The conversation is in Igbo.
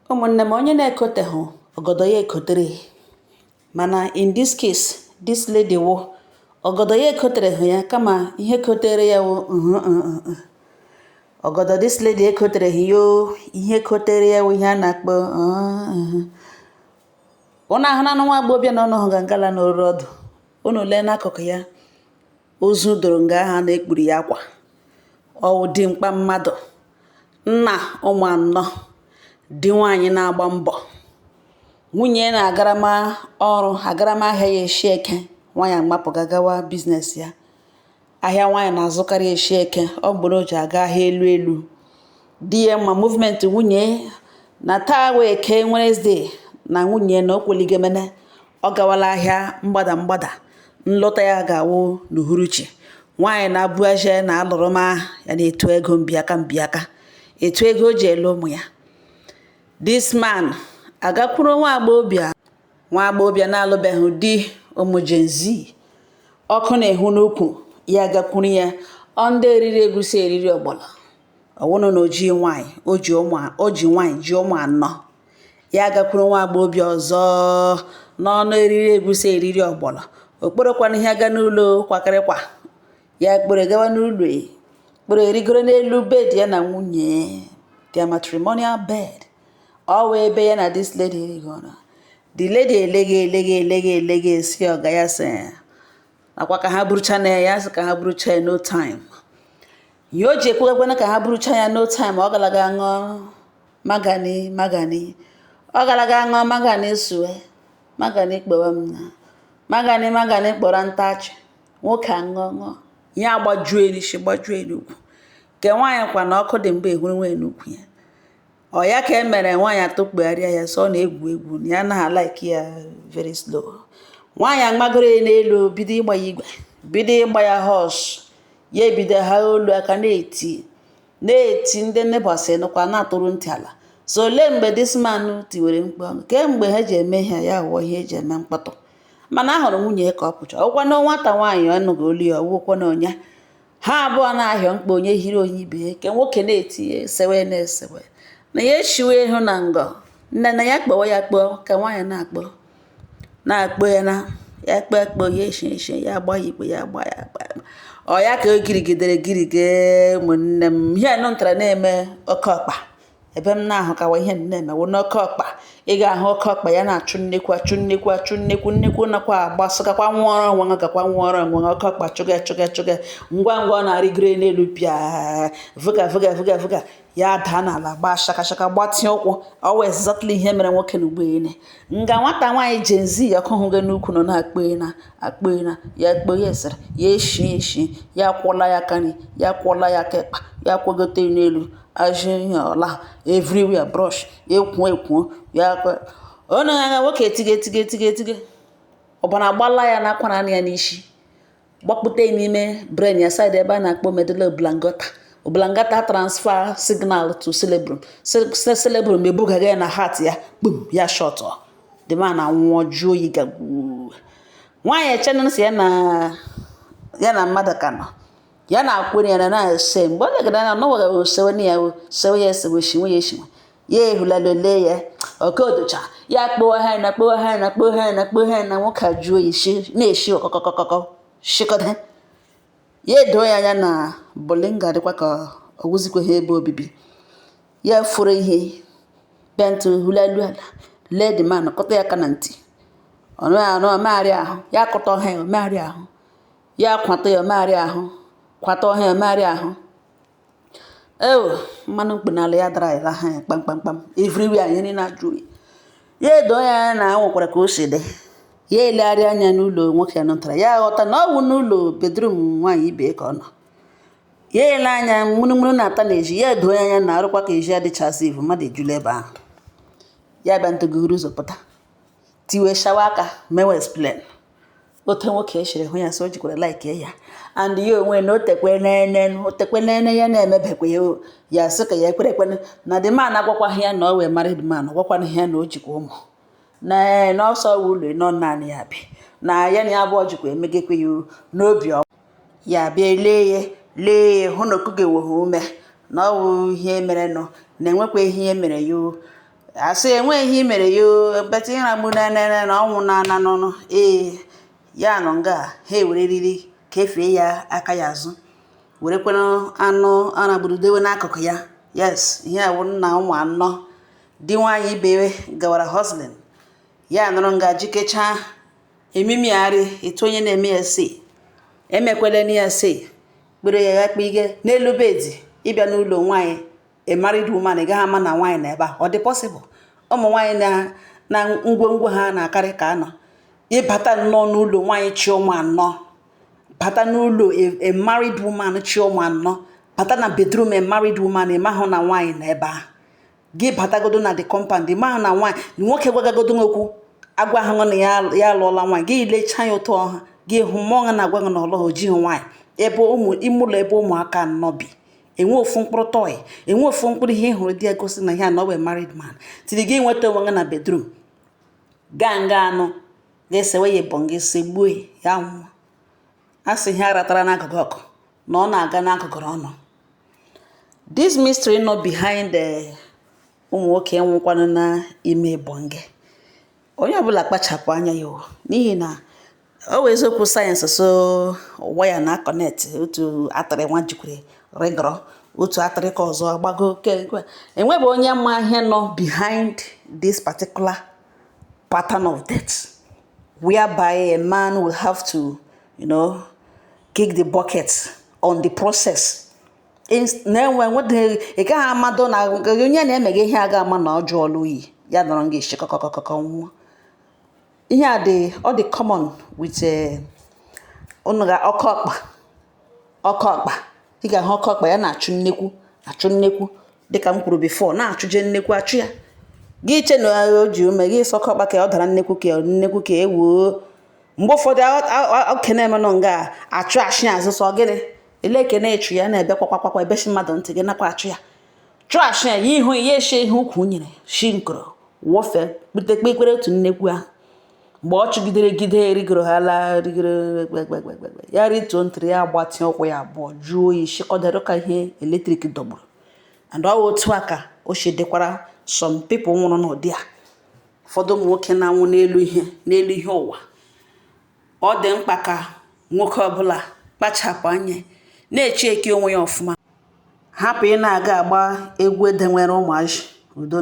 Ụmụnne m, onye na-ekoteghị ọgọdọ ya ekotere, mana in this case, this lady wụ ọgọdọ ya ekotereghị ya, kama ihe kotere ya wụ ọgọdọ. This lady ekotereghị ya o, ihe kotere ya wụ ihe a na-akpọ ụnụ ahụ na nwa agbọghọbịa na ọnụ hụ ngala na oru ọdụ. Unu lee n'akụkụ ya, ozu doro nga ahụ na-ekpuru ya akwa. Ọwụ dimkpa mmadụ, nna ụmụ anọ, di nwaanyị na-agba mbọ. Nwunye na-agarama ọrụ, agarama ahịa ya eshi eke. Nwaanyị agbapụga gawa business ya. Ahịa nwaanyị na-azụkarị eshi eke, ọ mgbe o ji aga ahịa elu elu. Di ya ma movement nwunye na taa wee eke Wednesday na nwunye na o kweligemene ọ gawala ahịa mgbada mgbada, nlọta ya ga-awụ n'uhuruchi. Nwaanyị na-abụ aje na alụrụma ya na-etu ego mbiaka mbiaka, etu ego o ji ele ụmụ ya. This man agakwuru nwa agbọghọbịa, nwa agbọghọbịa na-alụbeghị di, ụmụ Gen Z ọkụ na-ehu n'ukwu. Ya gakwuru ya, ọ ndị eriri egusi, eriri ọgbọlọ, ọwụnụ na oji nwaanyị, o ji ụmụ, o ji nwaanyị ji ụmụ anọ. Ya gakwuru nwa agbọghọbịa ọzọ n'ọnụ eriri egusi, eriri ọgbọlọ, okporokwana ihe aga n'ụlọ kwakịrịkwa. Ya kpere gawa n'ụlọ, kpere erigoro n'elu bed ya na nwunye, their matrimonial bed. Ọ wee ebe ya na this lady rigoro. The lady elege elege elege elege, esi ọga ya sị nakwa ka ha burucha na ya sị ka ha burucha ya no time. Ihe o ji ekwekwana ka ha burucha ya no time, ọ galaga ṅụọ magani magani, ọ galaga ṅụọ magani, sue magani, kpewa m na magani magani, kpọrọ ntachi. Nwoke aṅụọ ṅụọ ya, agbajuo n'isi, gbajuo n'ukwu. Nke nwaanyị kwa na ọkụ dị mgbe ehuru nwee n'ukwu ya. Ọ ya ka e mere nwaanyị atụkpugharịa ya, sọ ọ na-egwu egwu na ya anaghị like ya very slow. Nwaanyị amagoro ya n'elu, bido ịgba ya igwe, bido ịgba ya horse. Ya ebido ha olu aka na-eti na-eti, ndị neighbours nụkwa na-atụrụ ntị ala. So olee mgbe this man tiwere mkpu ọṅụ kemgbe ha ji eme ihe ya ghọọ ihe eji eme mkpọtụ? Mana a hụrụ nwunye ka ọ pụcha ọkwa na nwata nwaanyị ọnụghị olu ya, ọwụkwa na onye ha abụọ na-ahịọ mkpa, onye hiri onye ibe ya. Nke nwoke na-eti esewe na-esewe na ya eshiwe ịhụ na ngọ nne na ya kpọwa ya kpọọ ka nwaanyị na-akpọ na-akpọ ya na ya kpọọ akpọ, ya eshi eshi, ya agba ya ikpe, ya agba ya agba ya. Ọ ya ka o girigidere girige. Ụmụnne m, ihe nụ ntara na-eme oke ọkpa ebe m na-ahụkawa ihe na-eme wụ n'oke ọkpa. Ị ga-ahụ oke ọkpa ya na-achụ nnekwu, achụ nnekwu, achụ nnekwu, nnekwu nakwa agbasịgakwa nwụọrọ onwe, gakwa nwụọrọ onwe. Oke ọkpa chụga chụga chụga, ngwa ngwa ọ na-arịgoro n'elu, pịa vụga vụga vụga vụga, ya daa n'ala, gbaa shakashaka, gbatịa ụkwụ. Ọ wụ exactly ihe mere nwoke na ugboene nga nwata nwaanyị Gen Z ọkụ hụgo n'ukwu nọ na-akpọ na akpọ na ya kpọ ya esere ya eshi eshi, ya kwụla ya aka nri, ya kwụla ya aka ekpa, ya kwagote n'elu ajụ ihe ọla everywhere brush ekwu ekwu ya ọnụ agha. Nwoke etige etige etige etige, ọbara agbala ya n'akwara ya n'isi, gbapute n'ime brain ya, side ebe a na-akpọ medulla oblongata. Oblongata transfer signal to cerebrum, cerebrum ebugaga ya na heart ya, kpum, ya short. The man anwụọ, jụọ oyi gagwu. Nwaanyị echena sị ya na ya na mmadụ ka nọ ya na-akwere ya na na-ese. Mgbe ọ legara anya n'ụwa, osewe ya, sewe ya, esewe, shinwe ya, eshinwe ya, ehula lelee ya okodocha ya, kpọọ ha na kpọọ ha na kpọọ ha na kpọọ ha na. Nwoke ajụọ oyi na-eshi ọkọkọkọkọ shikọta ya, edoo ya anya na bolinga dịkwa ka ọ wụzikwa ha ebe obibi ya. Furu ihe bịa ntụ hulalu ala, lee the man, kụta ya aka na ntị, ọnụ anụ omegharị ahụ. Ya kụta ọha ya, omegharị ahụ. Ya kwata ya, omegharị ahụ, kwata ọha ya, omegharị ahụ. Eo mmanụ mkpu n'ala ya dara ya ha ya kpamkpamkpam everywhere, anyị niile na-ajụ oyi. Ya edo ya anya na nwekwara ka o si dị. Ya elegharị anya n'ụlọ nwoke nụtara, ya ghọta na ọ wụ n'ụlọ bedroom nwaanyị ibe ka ọ nọ. Ya ele anya mụrụmụrụ na-ata n'ezi, ya edo ya anya na arụkwa ka ezi adịchasị ivu, mmadụ ejula ebe ahụ. Ya bịa ntụgoro ụzọ pụta, tiwe shawa aka, mewe explain otu nwoke esiri hụ ya, sị o jikwara like ya and ya onwe na o tekwe nene, o tekwe nene, ya na-emebekwa ya. Ya sị ka ya ekwere ekwene na the man agwakwaghị ya na ọ wee married man, gwakwana ya na o jikwa ụmụ na n'ọsọ ụlọ nọ naanị ya bi na ya na ya abụọ jikwa emegekwe ya n'obi ọma. Ya bịa lee ya, lee ya, hụ na okugo ha ume na ọ wụ ihe merenụ na enwekwa ihe mere ya. Asị enweghị ihe i mere ya o, but ịragbu na na na ọnwụ na na nụnụ. Ee, ya nọ nga ha ewere eriri kefee ya aka ya azụ, werekwanụ anụ aragburu dewe n'akụkụ ya. Yes, ihe a wụ nna ụmụ anọ, di nwaanyị ibe gawara hustling. Ya nọrọ nga jikechaa emimigharị etu onye na-eme ya si emekwele na ya si kpere ya, ya kpige n'elu bed. Ịbịa n'ụlọ nwaanyị, a married woman, ị gaghị ama na nwaanyị na ebe a. Ọ dị possible? Ụmụ nwaanyị na ngwongwo ha na-akarị ka anọ. Ịbata nnọọ n'ụlọ nwaanyị chi ụmụ anọ, bata n'ụlọ a married woman chi ụmụ anọ, bata na bedroom a married woman, ị mahụ na nwaanyị na ebe ahụ. Gị batagodo na the compound, ị mahụ na nwaanyị. Nwoke gwagagodo okwu agwa ahụ na ya ya alụọla nwaanyị, gị lechaa ya ụtọ ọha, gị hụ mmụọ na-agwa gị na ọlụghị ojighị nwaanyị. Ebe ụmụ ime ụlọ, ebe ụmụaka anọ bi, enwe ofu mkpụrụ toy, enwe ofu mkpụrụ ihe ị hụrụ dị egosi na ihe a na ọ bụ married man. Tiri gị nweta onwe gị na bedroom, gaa nga anụ ga-esewe ya ịbọn gị, segbue ya, nwụọ. A sị ihe aratara n'agụgụ ọkụ na ọ na-aga n'agụgụrụ ọnụ. This mystery nọ behind the ụmụ nwoke nwụkwanụ n'ime ịbọn gị, onye ọbụla kpachapụ anya ya o, n'ihi na ọ bụ eziokwu sayensị so waya na connect otu atịrị nwa jikwere rịgọrọ otu atịrị ka ọzọ agbago enwebe onye ma ihe nọ behind this particular pattern of death, whereby a man will have to kick the bucket on the process. Na-enwe nwedịghị ị gaghị amado na onye na-emeghe ihe aga ama na ọ jụọla oyi, ya nọrọ nga eshi kọkọkọkọ nwụọ. Ihe a dị, ọ dị common with unu ga ọkọ ọkpa, ọkọ ọkpa. Ị ga-ahụ ọkọ ọkpa ya na-achụ nnekwu, achụ nnekwu, dịka m kwuru before, na-achụje nnekwu, achụ ya. Gị che na o ji ume gị sọ ọkọ ọkpa ka ọ dara nnekwu, ka nnekwu ka ewuo. Mgbe ụfọdụ oke na-emenụ nga achụ ashị azụ sọ gịnị ele ekene ịchụ ya na-ebe kwakwakwa ebechi mmadụ ntị gị nakwa achụ ya, chụọ ashị ya, ya ihu ya eshe ihe ukwu nyere shi nkoro wọfe kpute kpekpere otu nnekwu ahụ. Mgbe ọ chụgidere gide rigoro ha laa rigoro gbegbegbegbe, ya rituo ntịrị ya, gbatịa ụkwụ ya abụọ, jụọ oyi, shịkọdoro ka ihe electric dọgburu. And ọ otu a ka o si dịkwara some people nwụrụ n'ụdị a. Ụfọdụ ụmụ nwoke na-anwụ n'elu ihe, n'elu ihe ụwa. Ọ dị mkpa ka nwoke ọbụla kpachapụ anya, na-eche eke onwe ya ọfụma, hapụ ị na-aga agba egwu ede nwere ụmụazị udo.